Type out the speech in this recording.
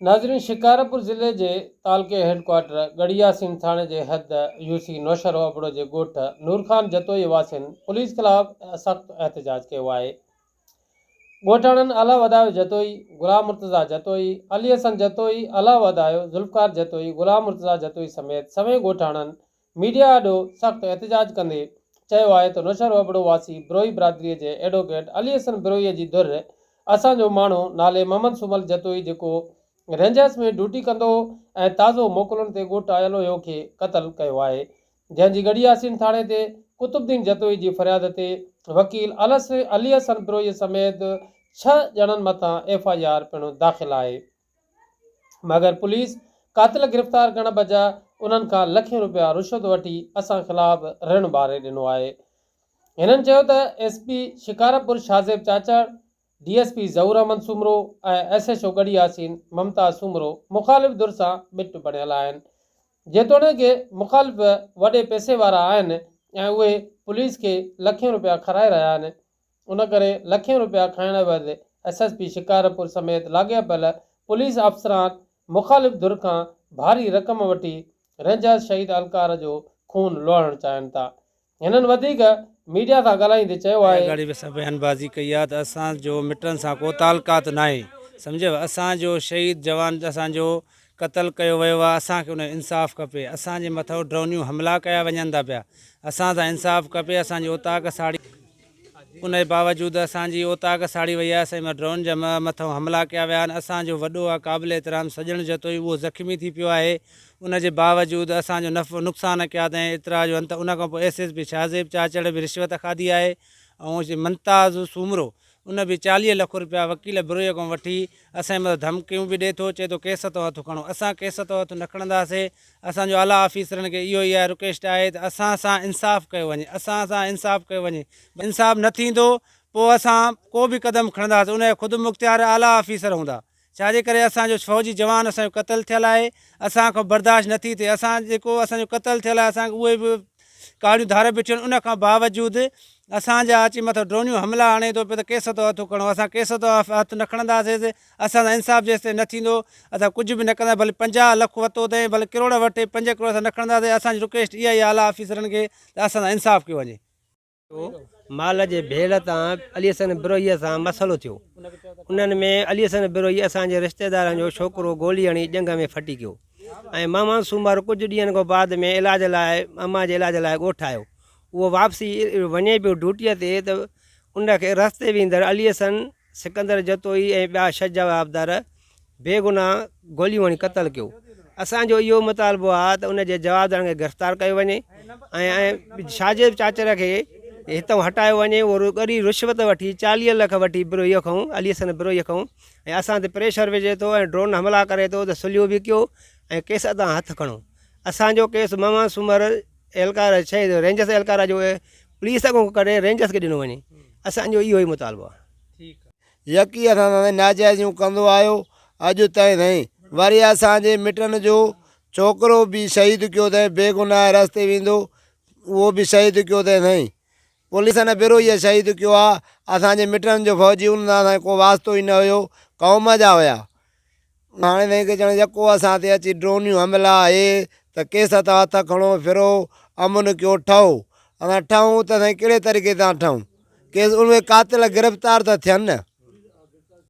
ناظرين شڪارپور ضلعي جي تعلقي هيڊ ڪوارٽر ڳڙهي ياسين ٿاڻي جي حد يو سي نوشهرو ابڙو جي ڳوٺ نور خان جتوئي واسين پوليس خلاف سخت احتجاج ڪيو آهي ڳوٺاڻن الله وڌايو جتوئي، غلام مرتضيٰ جتوئي، علي حسن جتوئي، الله وڌايو، ذوالفقار جتوئي، غلام مرتضيٰ جتوئي سميت سوين ڳوٺاڻن ميڊيا آڏو سخت احتجاج ڪندي چيو آهي ته نوشهروابڙو واسي بروهي برادري جي ايڊووڪيٽ علي حسن بروهي جي ڌر اسان جو ماڻهو نالي محمد سومل جتوئي جيڪو رينجرز ۾ ڊيوٽي ڪندو هو ۽ تازو موڪلن تي ڳوٺ آيل هيو کي قتل ڪيو آهي جنهن جي ڳڙهي ياسين ٿاڻي تي قطب الدين جتوئي جي فرياد تي وڪيل علي حسن بروهي سميت ڇهه ڄڻن مٿان ايف I R پڻ داخل آهي. مگر پوليس قاتل گرفتار ڪرڻ بجاء انهن کان لکين روپيا رشوت وٺي اسان خلاف رڻ ٻاري ڏنو آهي. هنن چيو ته S P Shikarpur Shahzeb Chachar, D S P Zahoor Ahmed Soomro ۽ S H O Garhi Yasin Mumtaz Soomro مخالف ڌر سان ٻٽ بڻيل آهن. جيتوڻيڪ مخالف وڏي پئسي وارا آهن ۽ اهي پوليس کي لکين روپيا کارائي رهيا آهن ان ڪري لکين روپيا کائڻ عيوض ايس ايس پي شڪارپور سميت لاڳاپيل پوليس آفيسران مخالف ڌر کان ڀاري رقم وٺي رينجرز شهيد اهلڪار جو خون لوڙهڻ چاهين ٿا. هنن وڌيڪ ميڊيا سان ڳالهائيندي چيو آهي. اڳاڙي به اسان بيان بازي ڪئي آهي ته اسان جو مٽن سان ڪو تعلقات ناهي سمجهيو اسان جو شهيد جوان اسان جو قتل ڪيو ويو آهي اسان کي ان جو انصاف کپي اسان جي مٿو ڊرونيون حملا ڪيا وڃن ٿا پيا اسان سان انصاف کپي اسان جي اوطاق ساڙي ان جي باوجود اسان جي اوطاق ساڙي وئي آهي، اسان جي ڊرون جا مٿئون حملا ڪيا ويا آهن، اسان جو وڏو ۽ قابل احترام سڄڻ جتوئي اهو زخمي ٿي پيو آهي، ان جي باوجود اسان جو نفعو نقصان ڪيا اٿائين ايترا جو انت ان کان پوء S S P Shahzeb Chachar به رشوت کاڌي آهي ۽ ممتاز سومرو ان به 40 لک روپيا وڪيل بروهي کان وٺي اسان جي مٿان ڌمڪيون به ڏئي ٿو چئي ٿو ڪيس تون هٿ کڻو اسان ڪيس تون هٿ نه کڻنداسي اسان جو اعليٰ آفيسرن کي اهو ئي آهي رڪويسٽ آهي ته اسان سان انصاف ڪيو وڃي اسان سان انصاف ڪيو وڃي انصاف نه ٿيندو پوء اسان ڪو به قدم کڻنداسي ان جا خود مختيار اعليٰ آفيسر هوندا ڇا جي ڪري اسان جو فوجي جوان اسان جو قتل ٿيل آهي اسان کان برداشت نه ٿي ٿئي اسان جيڪو اسان جو قتل ٿيل آهي اسان کي اهي به ڪاڙيون ڌار بيٺيون آهن ان کان باوجود اسان جا اچي مٿان ڊرونيون حملا هڻي ٿو پيو ته ڪيس تو هٿ کڻو اسان ڪيس تو هٿ نه کڻنداسيس اسان سان انصاف جيستائين نه ٿيندو اسان ڪجهه به نه ڪندا ڀلي 50 لک وتو اٿئين ڀلي ڪروڙ وٺي 5 ڪروڙ اسان نه کڻنداسين اسان جي رڪويسٽ اها ئي اعليٰ آفيسرن کي ته اسان سان انصاف ڪيو وڃي. مال جي ڀيڙ تان علي حسن بروهيء سان مسئلو ٿيو. انهن ۾ علي حسن بروهي اسان جي رشتيدارن جو ڇوڪرو گولي هڻي ڄنگهه ۾ ڦٽي ڪيو ۽ محمد سومر ڪجهه ڏينهن کان بعد ۾ علاج لاء امان جي علاج لاء ڳوٺ آيو. اهو واپسي وڃي پيو ڊيوٽيء تي ته ان کي رستي ويندڙ علي حسن سڪندر جتوئي ۽ ٻيا ڇهه جوابدار بيگناهه گوليون هڻي قتل ڪيو. اسان جو اهو مطالبو آهي ته ان جي جوابدارن کي گرفتار ڪيو وڃي ۽ شاهزيب چاچڙ کي هتان هٽايو وڃي اهو ڳري رشوت وٺي 40 لک وٺي بروهيء کان علي حسن بروهيء کان ۽ اسان تي پريشر وجهي ٿو ۽ ڊرون حملا ڪري ٿو ته سليو به ڪيو ۽ ڪيس تان هٿ کڻو اسان جو ڪيس محمد سومر اهلڪار شهيد رينجرس اهلڪار جو پوليس اڳو ڪري رينجرس کي ڏنو وڃي اسان جو اهو ئي مطالبو آهي. يڪي اسان سان ناجائزيون ڪندو آيو اڄ تائين سائين وري اسان جي مٽن جو ڇوڪرو به شهيد ڪيو اٿائين بيگناهه رستي ويندو اهو به شهيد ڪيو اٿائين سائين پوليس نه بروهي شهيد ڪيو آ اسان جي مٽن جو فوجي ان سان اسان کي ڪو واسطو ئي نه هيو قوم جا هيا هاڻي سائين کي چڻ يڪو اسان تي اچي ڊرونيون حملا هي ته ڪيس تان هٿ کڻو ڦرو امن ڪيو ٺهو اسان ٺهون ته سائين ڪهڙي طريقي سان ٺهون ڪيس اهي قاتل گرفتار ته ٿين نه.